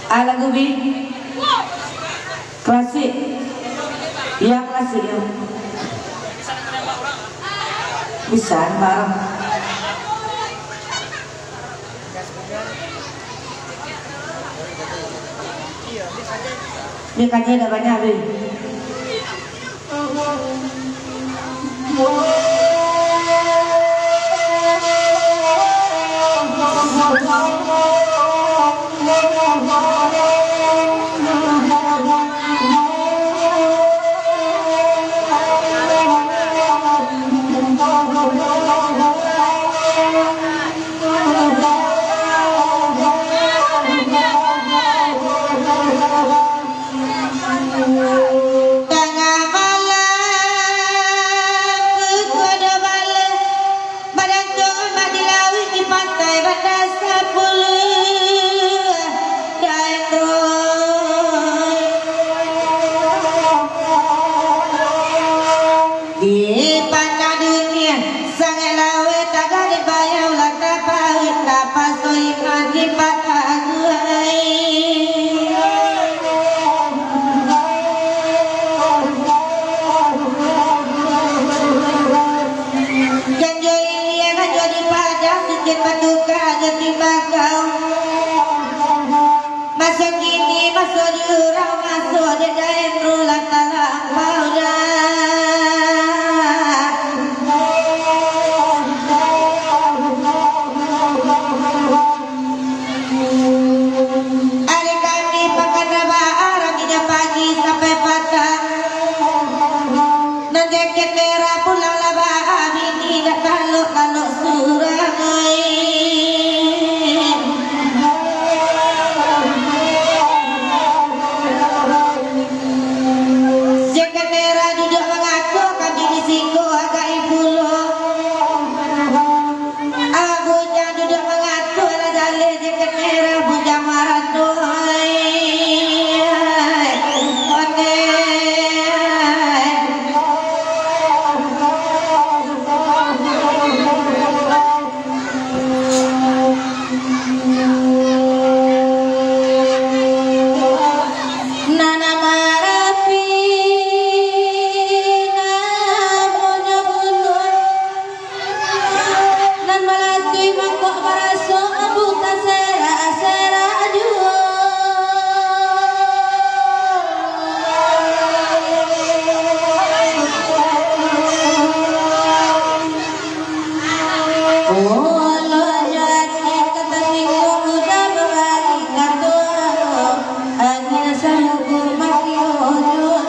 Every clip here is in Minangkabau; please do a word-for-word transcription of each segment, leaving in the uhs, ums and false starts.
Ah, lagu bi. Klasik. Yang klasik, ya. Bisa, Bang. Ni kaca dah banyak, Bi. Tangah malam, kukuah do baleh, badantuang ombak di lauik, di pantai Banda Sapuluah Daerah. Di panah dunia, sangaik laweh tagak di bayau, lah tapauik, tapaso iman di patah guai. Janjo ilia, janjo di paja, sijil batuka jo timbakau. Maso kini, maso jurang, maso di daen rulah talampau dah. Ari kami pakan rabaan, raminyo pagi sampai patang. Nan jakek merah pulang lah baa bini, dak talok-talok surang ai. Jakek merah duduak mangatua, kami di siko agak ibu lo. Ah, bujang duduak mangatua lah jaleh, jakek merah bujang maratuah ai. Ondeh. Nan marapi namonyo bunuah. Nan malatuih mangkok baraso, ambu taserak-serak juo. Ulunyo ati ka tasingguang, udah babari kato. Angin saluko mati ojo.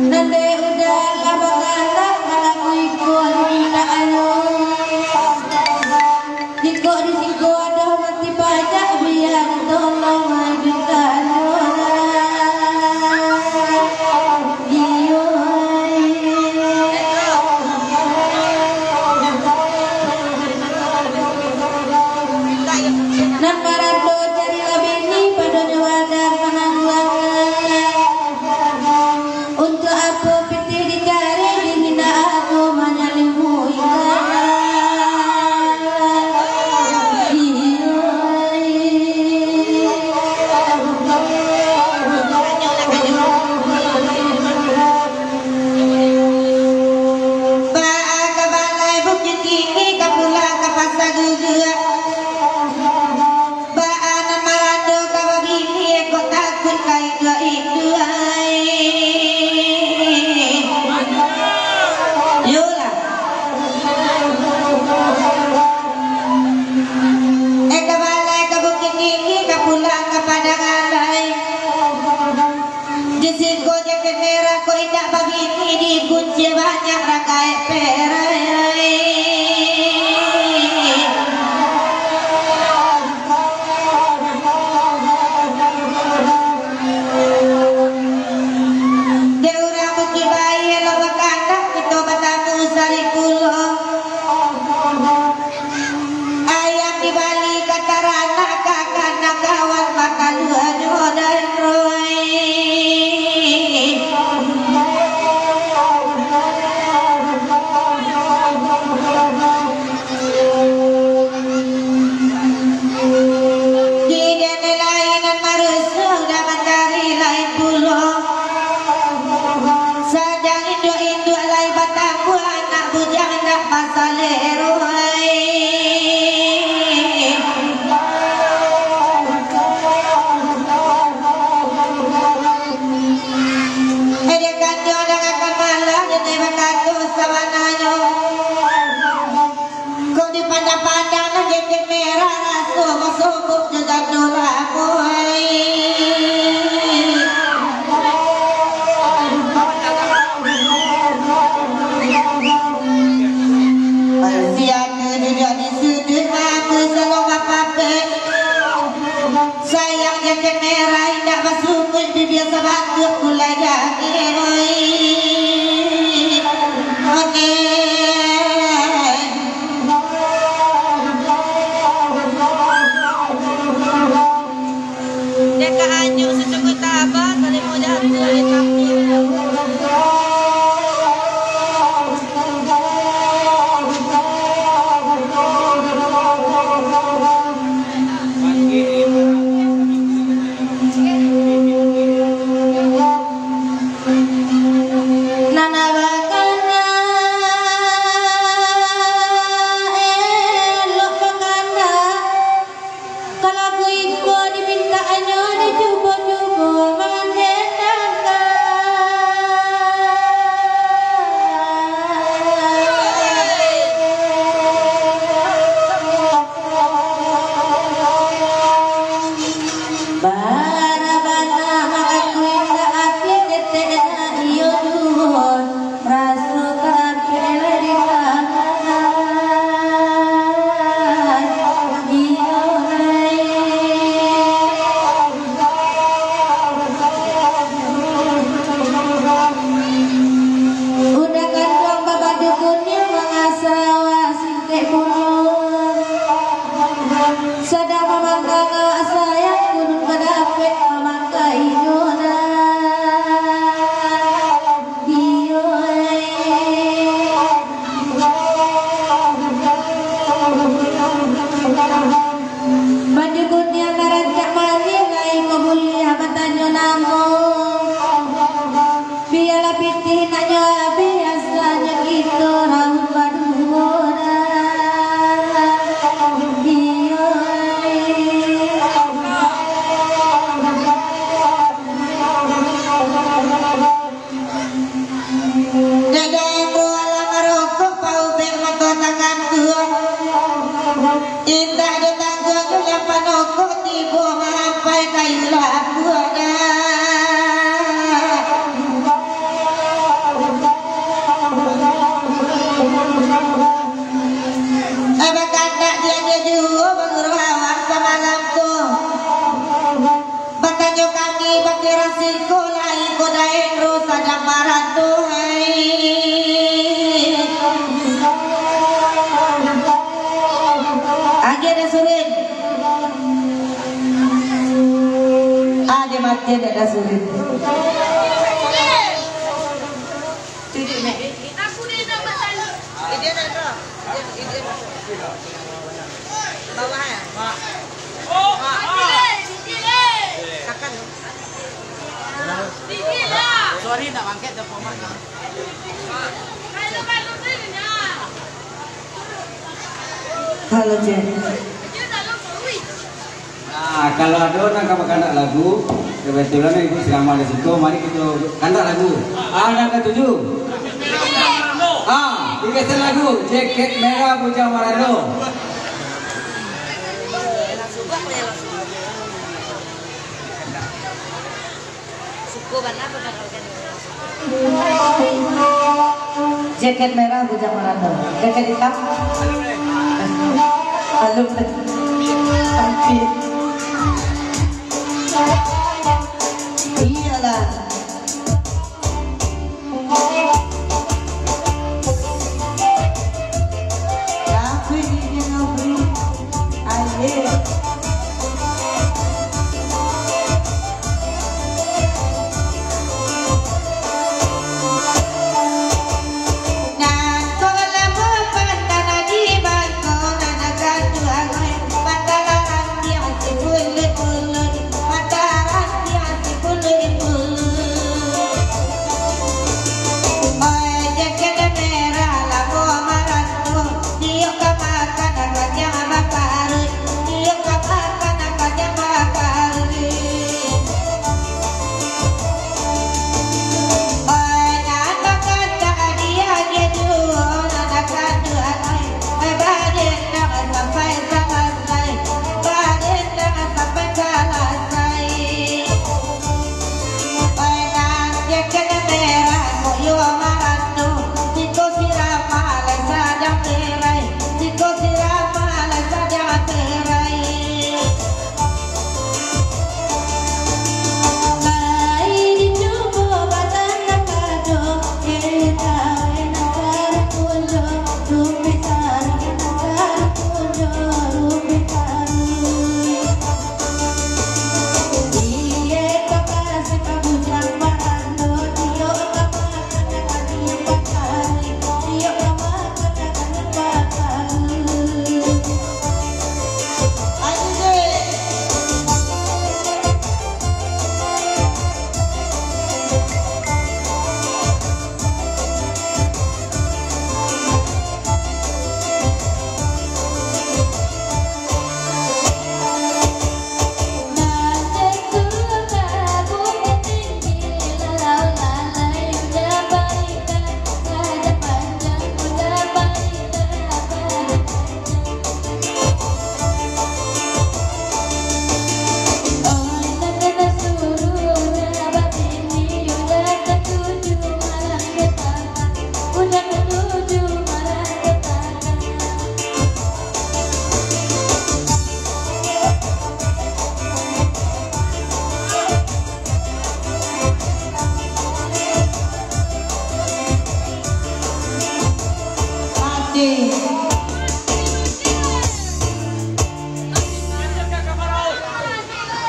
Nan dek udah lah bakandak, malah iko minta anu. Jikok di siko ado mati pajak, bia ditolong ai bintang. Iyo, ai. Nan marando carilah bini, padonyo badan manangguang. Untuak apo pitih dicari, di indak aku manyalimuik. Baa ka balai Bukik Tinggi, ka pulang ka Pasa Guguak. Baa nan marando ka babini, kok takuik ka induak-induak ai. Yolah. Eh, ka balai ka Bukik Tinggi, ka pulang ka Padang Alai. Di siko jakek merah, kok indak babini, dikunci banyak rakaik perai. Dek urang Bukik Baia, elok bakandak kito batamu sari pulo. Ayam dibali ka taranak, ka kanak kawan makaluanyo dai roi. Batuk pula jadi, oi. Oke. Dek ka anjuk sacunguik tabah, kalau mau jatuh, eh, tapi. Nan bakana, elok bakana, kalau iko dimintaknyo dicubo-cubo mandenangkan. Bara bana mangakui ka ati ketek iyo juo, raso karapek lah di tangan. Iyo lai. Udah kanduang babaju kuniang mangasawa singkek burung. Sadang mamandang awak sayang, gunung badapek mamakai inyo nan. Iyo, eh. Baju kuniang nan rancak manih, lai ko buliah batanyo namo. Bialah pitih nak nyo abih, asanyo kito raun baduo urang. Iyo, eh. Dek daeng rualah marokok, paubek mato tangan tuo. Indak jo tangguang jo nyapan okok, tibo maampai kayu labuah dah. Eh, bakandak dian jo juo baguru awak samalam ko. Batanyo kami bakira siko lai ko daeng ro sadang marantau, hai. Agiah dasurin. Agiah mati dak dasurin. Halo, Cek. Nah, kalau ado nan ka bakandak lagu, kebetulan ibu ceramah di situ, mari kito kandak lagu. Ah, nan katuju. Ah, digeser lagu, Jaket Merah Bujang Marando. Jaket merah bujang marando. Jaket hitam. Alun. Cantik. Iyalah. Tapi di Jengabri. Aye.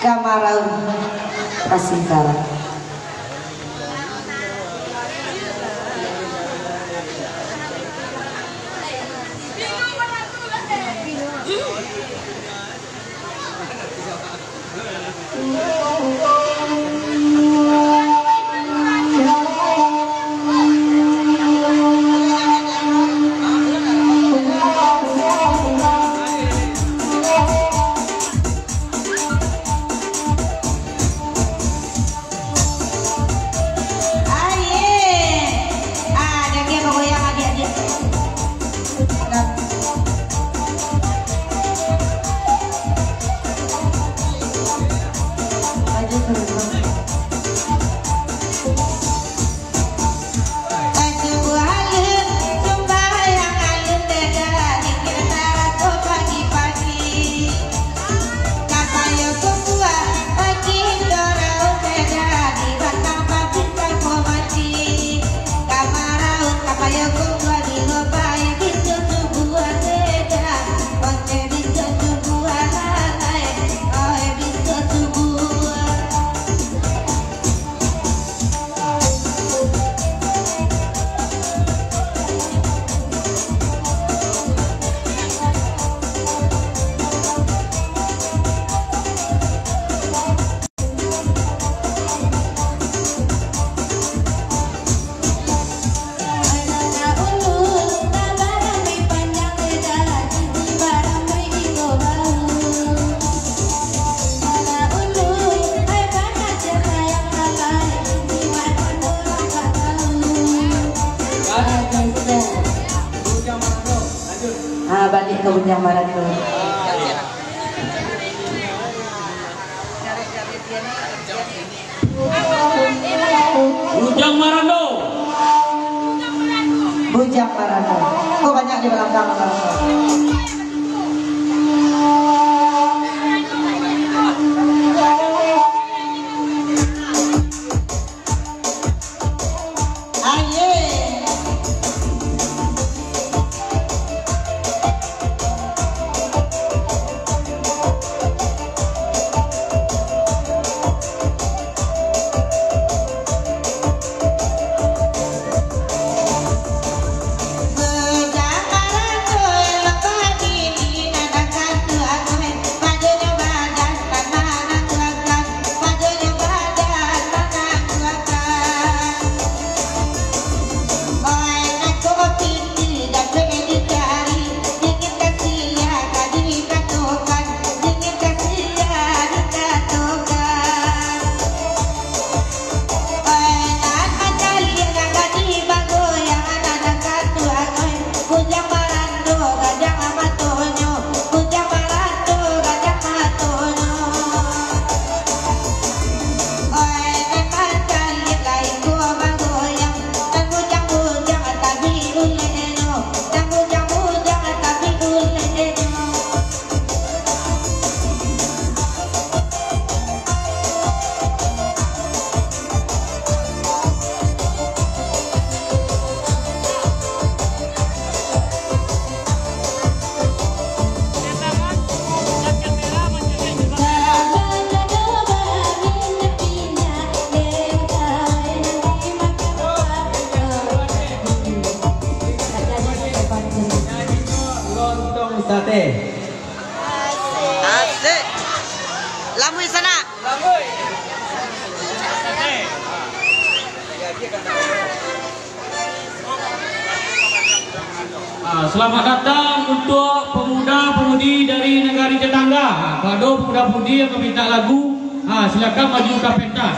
Kamaraun Pasingkarak. Aye. Ah, jaga bagoyang, adiak-adiak. Maju turun. Subuh alun, sumbayang alun, beda dikir taraso pagi-pagi. Kapayo kukuak, pagi dorau beda di batang pabin tako mati. Kamaraun, kapayo kukuak di lobai, bisu subuh beda, onde bisu subuh lalai, oe bisu subuh. Ah, baliak ka Bujang Barato. Bujang Barato. Bujang Barato. Kok banyak di balakang Barato? Aye. Lontong sate. Asik. Lamui sanak. Ah, selamat datang untuk pemuda-pemudi dari negari tetangga. Ah, pado pemuda-pemudi yang minta lagu, ah, silakan maju ke pentas.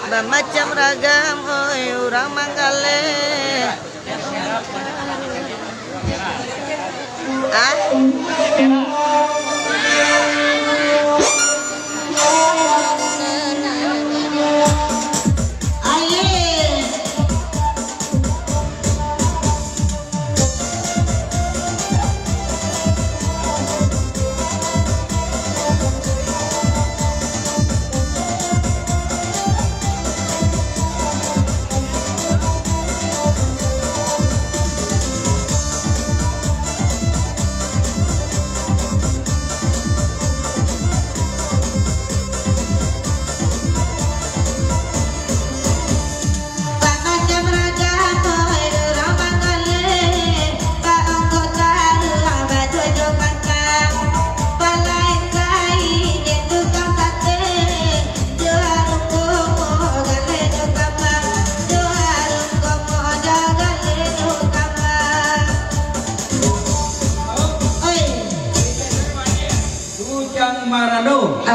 Bamacam ragam, oi, urang manggaleh. Ah? Aye.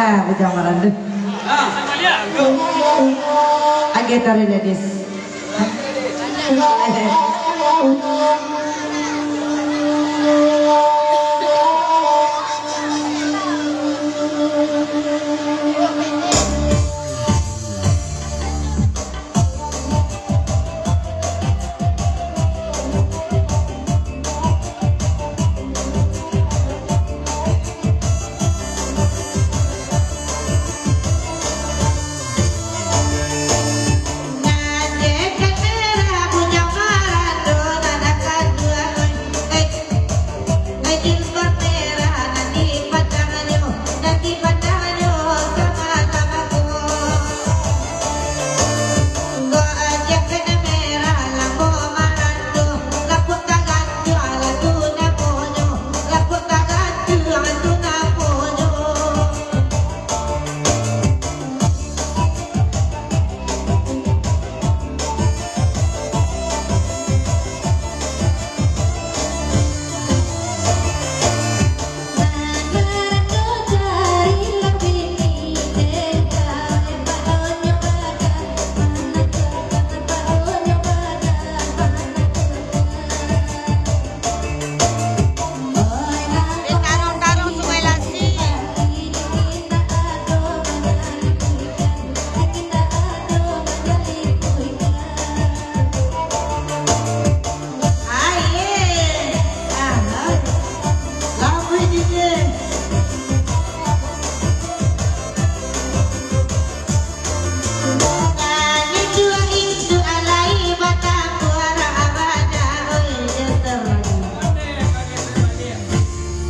Ah, bujang marandu. Agiah taruih, ladies.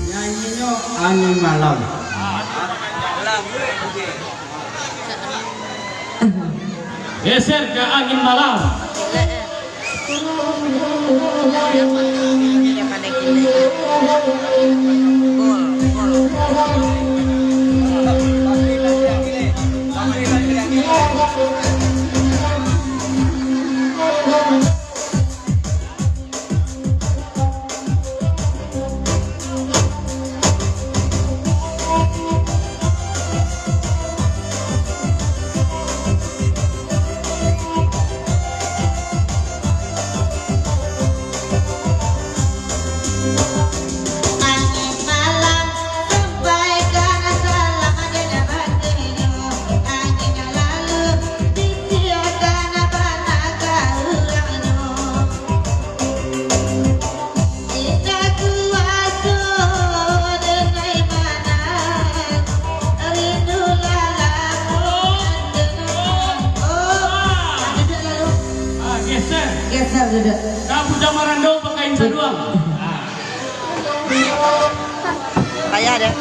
Nyanyi nyo Angin Malam. Geser ka Angin Malam. Ah, geser. Geser duduk. Ka Bujang Marandu pakai saduang. Ah. Payah deh.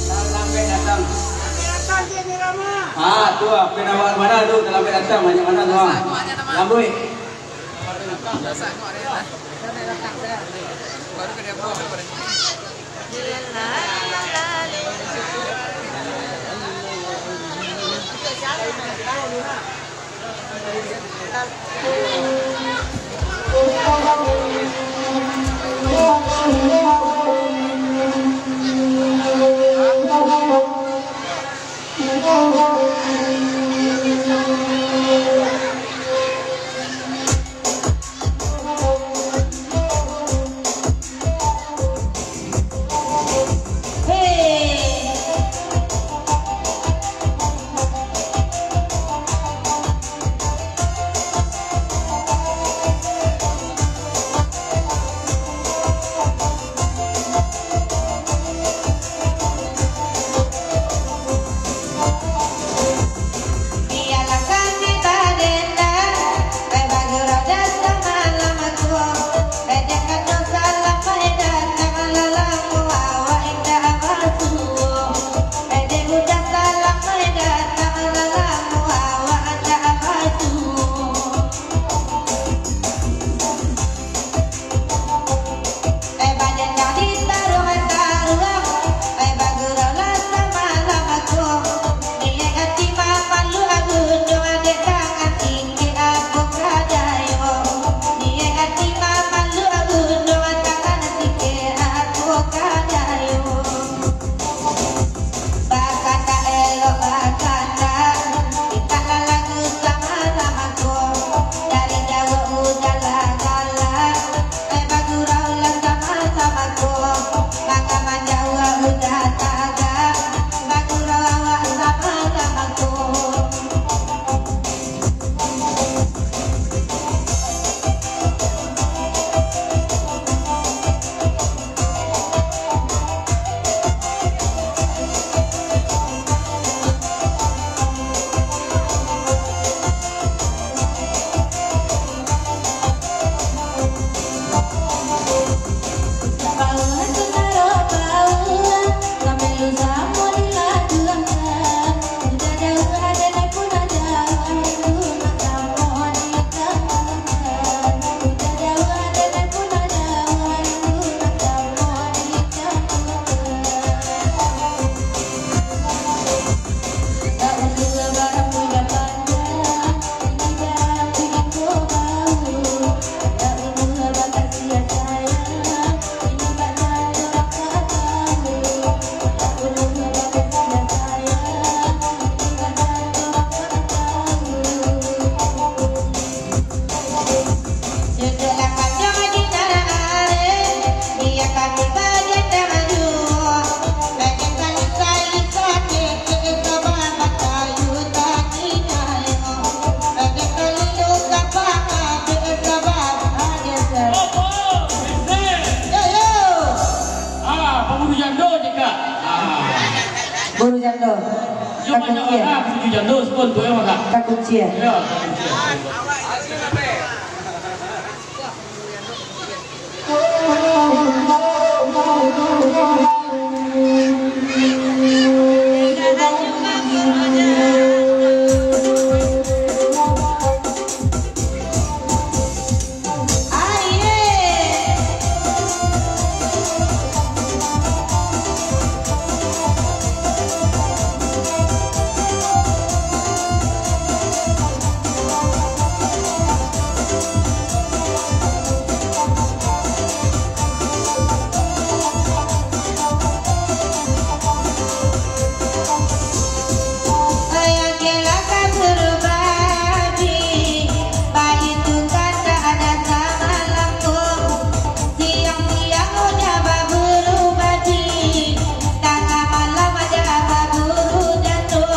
Talambek datang. Ah, tu ah, penawar mana tu? Talambek datang, banyak mana tu ah? Lambuik. Terus pun tu, ya, Mak. Kakuncian. Ya, kakuncian. Baitu kata ada samalam ko, siang-siang udah baburu babi, tangah malam ada baburu jando.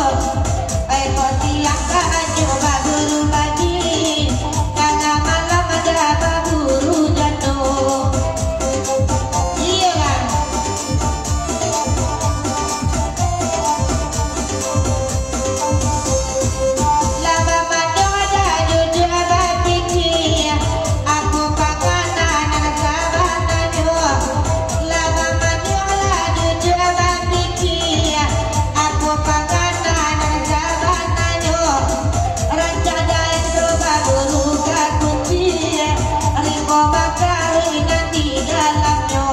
Baiko siang ka ajo baburu babi, tangah malam ada baburu jando. Iyo kan? Lah bamato dah duduak bapikia, apo pangana nan sabananyo. Lah bamato lah duduak bapikia, apo pangana nan sabananyo. Rancak daeng tu baburu ka kunci, rimbo bakari nan di dalamnyo.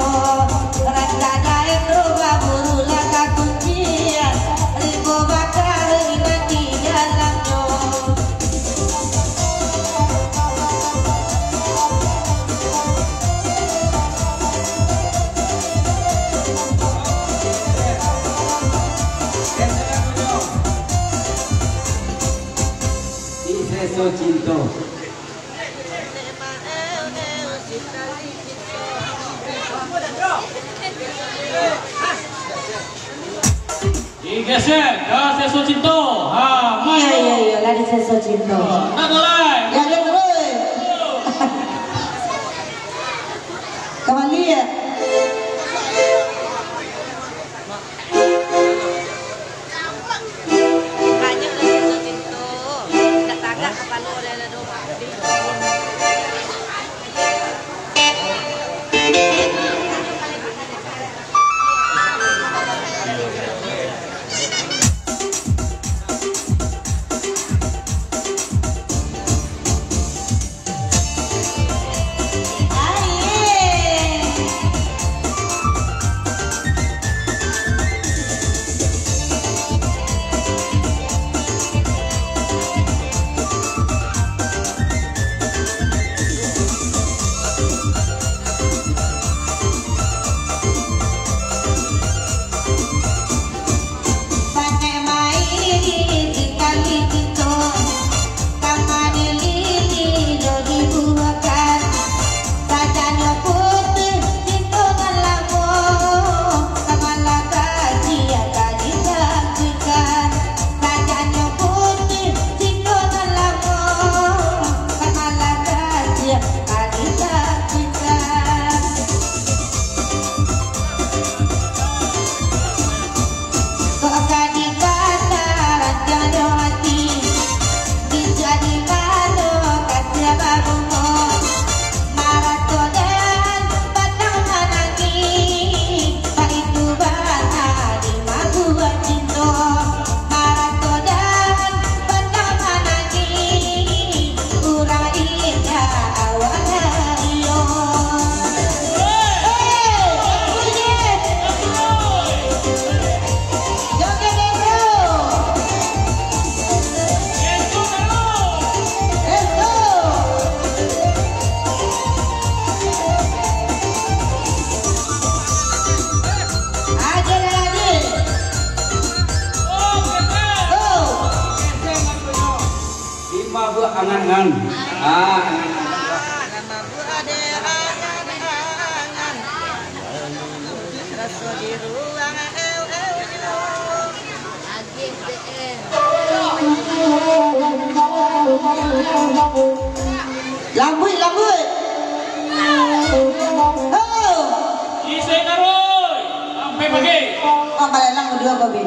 Rancak daeng tu baburu lah ka kunci, rimbo bakari nan di dalamnyo. Di Seso Cinto. Digesek ka Seso Cinto. Ha, maju. Iyo, iyo, iyo, lah di Seso Cinto. Nak mulai. Yo, yo, terus. Kembali ya. Panek main di kali Cinto, kama dilili jo dibuakan. Sajanyo putih Cinto nan lamo, kama lah kacik ka disaksikan. Sajanyo putih Cinto nan lamo, kama lah kacik ka disaksikan. Kok ka dikata rantiangnyo ati, dijadi mano kasiah babungo, marato den batang manangih, baitu bana di mabuak cinto. Marato den batang manangih, urang indak awak iyo. Hei, bunyi! Joget dulu! Esto! Aja lagi! Lima buah angan-angan. Ah, angan-angan. Lambuik, lambuik. Oh. Isi taruih sampai pagi. Oh, malah lang dua kopi.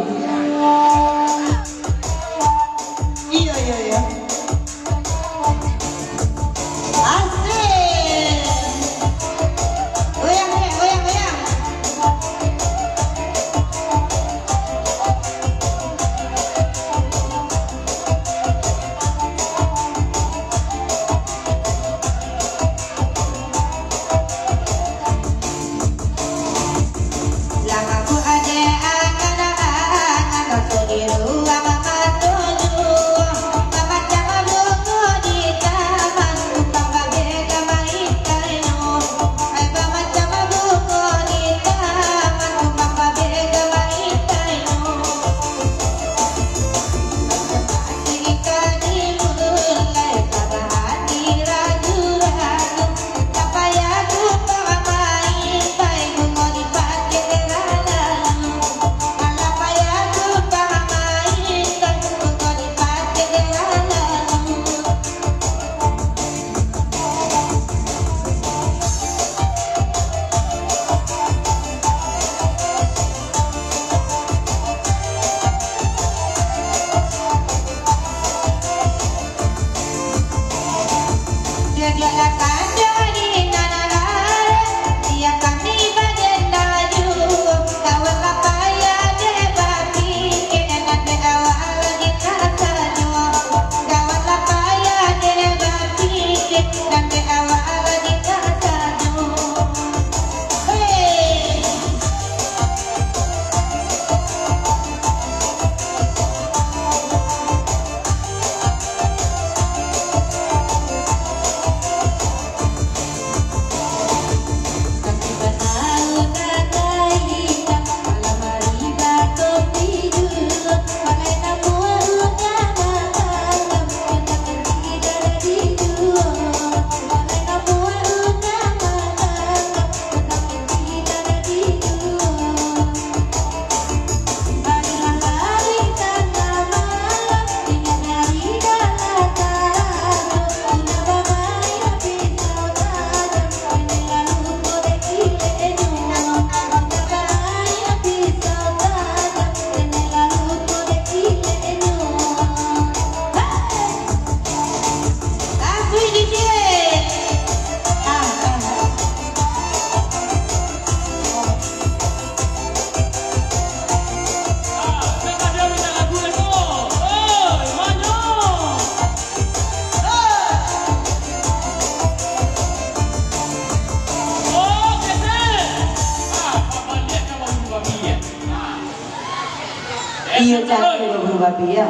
Iyo, cakik baburu babi, yo.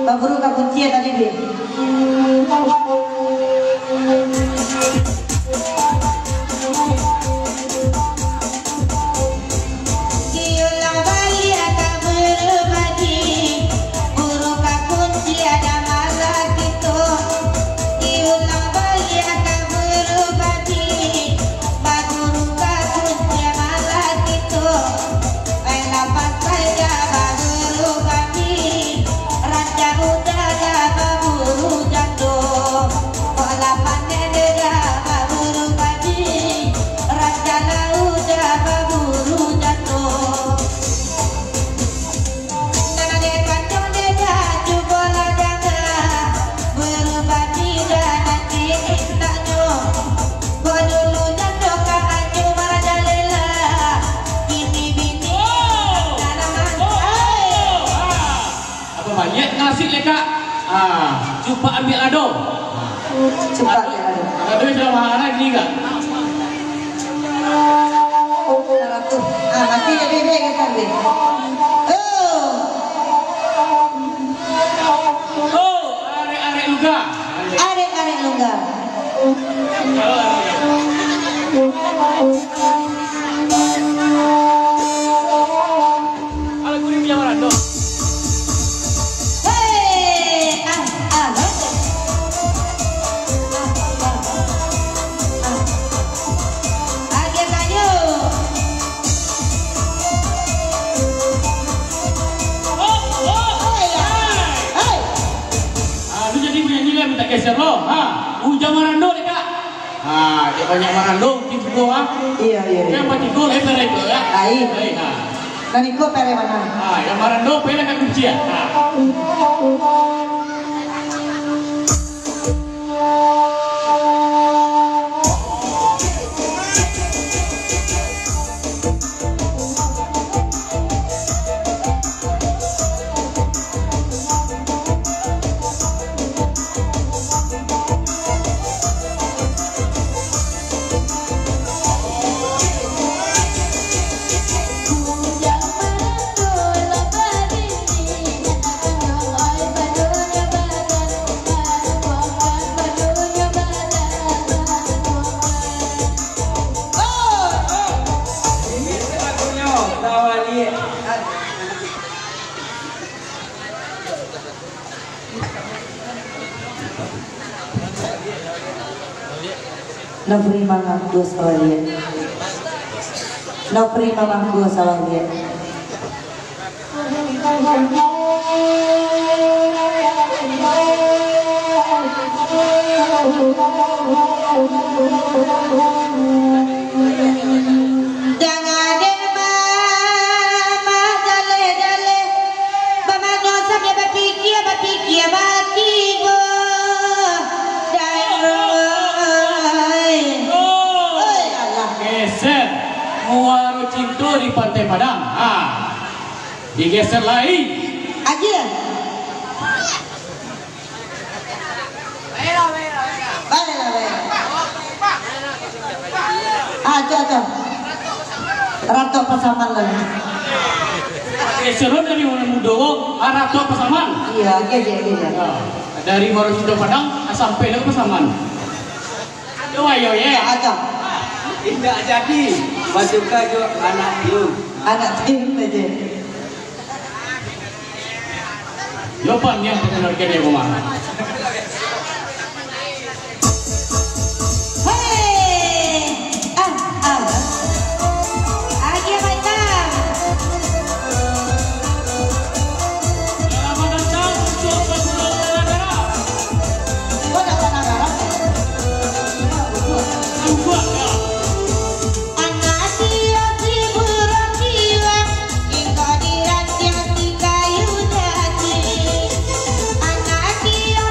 Baburu ka kunci tadi, Bi. Diulang baliak ka buru babi, buru ka kunci ado malah kito. Diulang baliak ka buru babi, baburu ka kunci malah kito. Ai lah pasai dah baburu babi, rancak udah dah baburu jando. Kok lah panen dah baburu babi, rancak lah udah baburu jando. Nan ado kanduang dek dah, cubolah danga, buru babi dah nanti intaknyo. Kok dulu jando ka anyo marajalela, kini bini ka nanaman. Apo baliak ka lasik leka? Ah, cupak ambiak lado. Cupak ambiak lado. Lado sudah mahal lagi, Kak. Saratus. Ah, mati jadi dek, kata dek. Oh. Oh, arek-arek Lungga. Arek-arek Lungga. Kalau kuning punya mana, Dok? Hei, ah, ah, hei. Ah, ah, ah. Agiah sajo. Hei, ah, hei. Ah, lu jadi penyanyi lah, minta geser lo. Ha, Ujang Marando dek, Kak. Ha, dia banyak Marando, mungkin cukup, ha. Iya, iya, iya. Dia apa cukup, eh, berai tu, ya. Lain. Lain, ha. Nan iko pere mana? Ha, yang Marando, pere kan kuncian. Ha. Nofri mangaku salah liek. Nofri mangaku salah liek. Jangan dek mama jaleh-jaleh, bamano sampai bapikia, bapikia batigo. Dan Di Pantai Padang. Ah. Digeser lai. Aja. Baiklah, baik. Ah, tu, tu. Ratok Pasaman lah. Geser dari Mudo, ah, Ratok Pasaman. Iya, iya, iya, iya. Ah, dari Muaro Cito Padang, ah, sampai lah Pasaman. Yo, ayo, ye. Aja. Indak jadi batuka jo anak tiun. Anak tiun aja. Yo, pan, yang perkenalkan ya, Bang. Hei! Ah, ah. Aja, Bang. Selamat datang untuk pembukaan acara. Kau dah pernah garap? Anak Tio Tribun Rokila, ingkau dirantiang di kayu jati. Anak Tio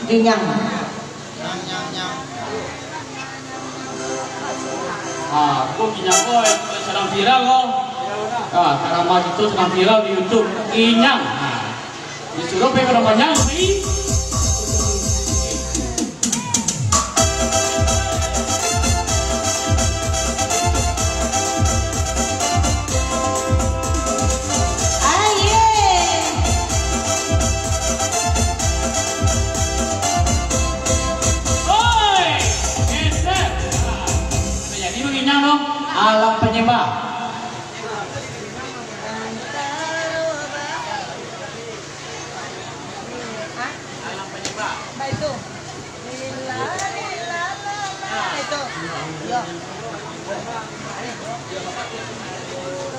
Ginyang. Ah, ko ginyang ko, eh, sadang viral ko. Ah, karama kito sadang viral di YouTube. Ginyang. Ah. Disuruh pai ka rumah nyo, pai. Aye. Oi, geser. Jadi baginya dong, alam penyembah. Hah? Baik tu. Lila, lila, lila. Itu. Yo.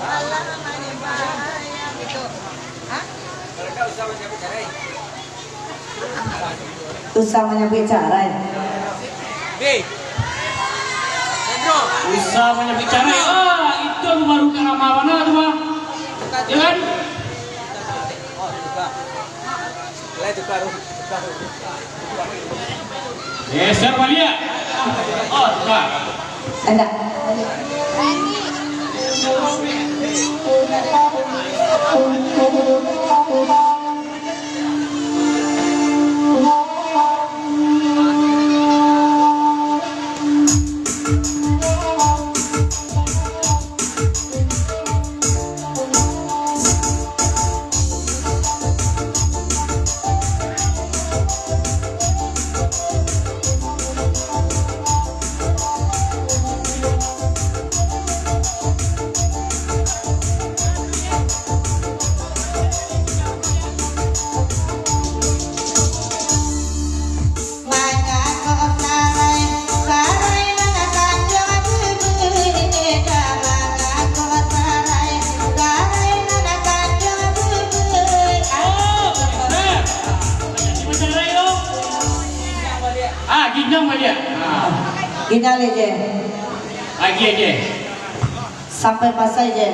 Alam penyembah yang itu. Hah? Usah manyabuik carai. Hei. Sandro. Usah manyabuik carai. Ah, itu baru karama bana tu, Bang. Yo kan? Oh, tukar. Lai tukar, tukar. Geser baliak. Oh, tukar. Indak. Ah, ginyang baliak. Ah. Ginyang lai je. Lagi, lagi. Sampai pasai je.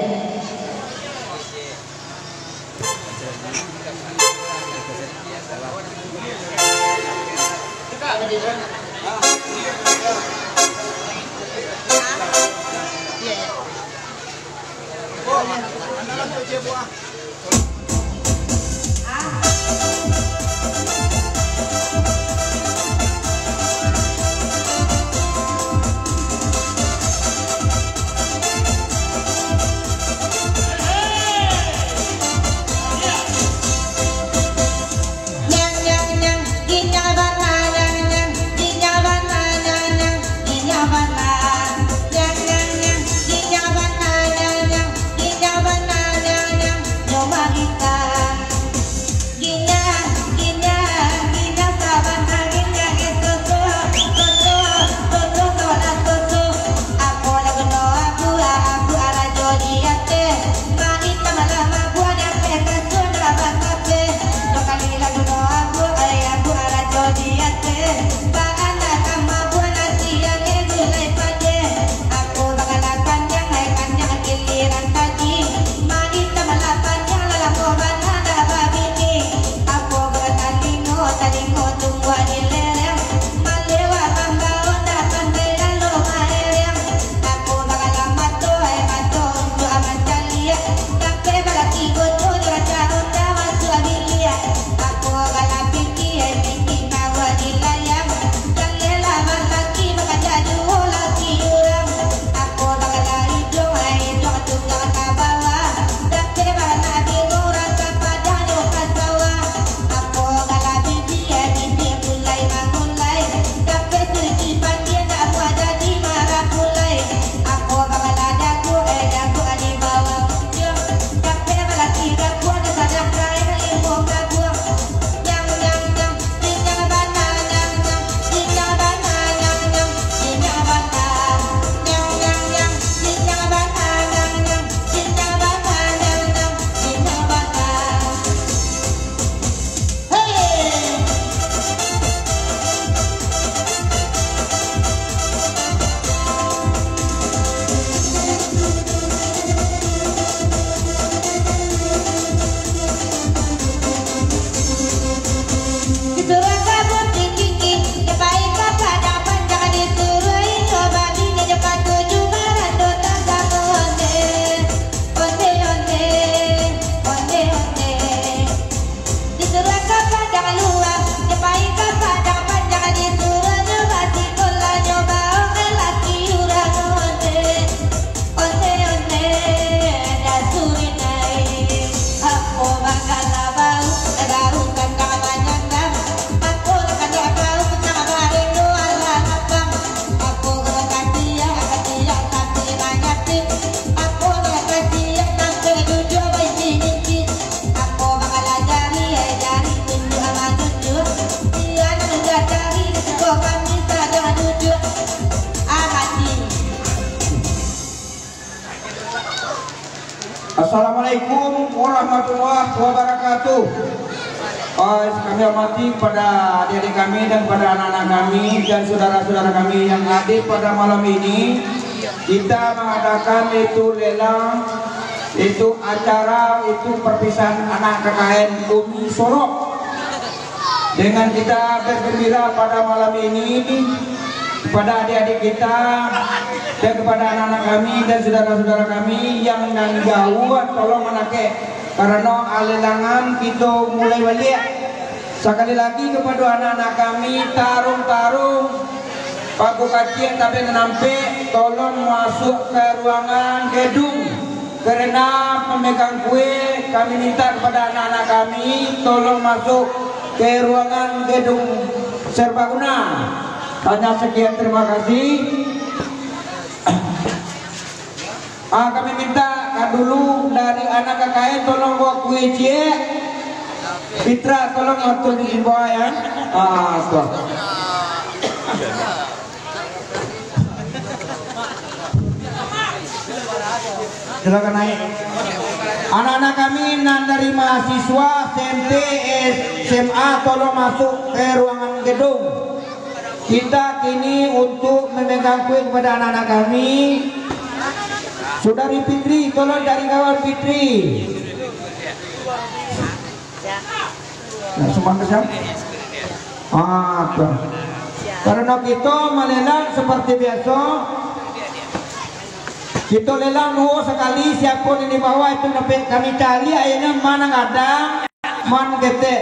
Assalamualaikum warahmatullahi wabarakatuh. Ah, kami hormati kepada adik-adik kami dan kepada anak-anak kami dan saudara-saudara kami yang hadir pada malam ini. Kita mengadakan itu lelang, itu acara, itu perpisahan anak K K N Bumi Sorok. Dengan kita bergembira pada malam ini, kepada adik-adik kita, dan kepada anak-anak kami dan saudara-saudara kami yang nan jauah, tolong manakek, karano alelangan kito mulai baliak. Sakali lagi kepada anak-anak kami, tarung-tarung, paku kaciak, tapi nan ampek, tolong masuk ke ruangan gedung. Karena pemegang kue, kami minta kepada anak-anak kami, tolong masuk ke ruangan gedung serbaguna. Hanya sekian, terima kasih. Ah, kami minta, ah, dulu dari anak K K N, tolong bawa kue ciek. Fitra, tolong atur di bawah, ya. Ah, tuh. Silakan naik. Anak-anak kami nan dari mahasiswa S M P, S M A, tolong masuk ke ruangan gedung. Kita kini untuk memegang kue kepada anak-anak kami. Saudari Fitri, tolong cari kawan Fitri. Nah, sumbang ke siapa? Ah, tuh. Karena kita malelang seperti biasa, kita lelang dua sekali, siapa yang di bawah itu dapat kami cari, akhirnya mana gadang, mana ketek.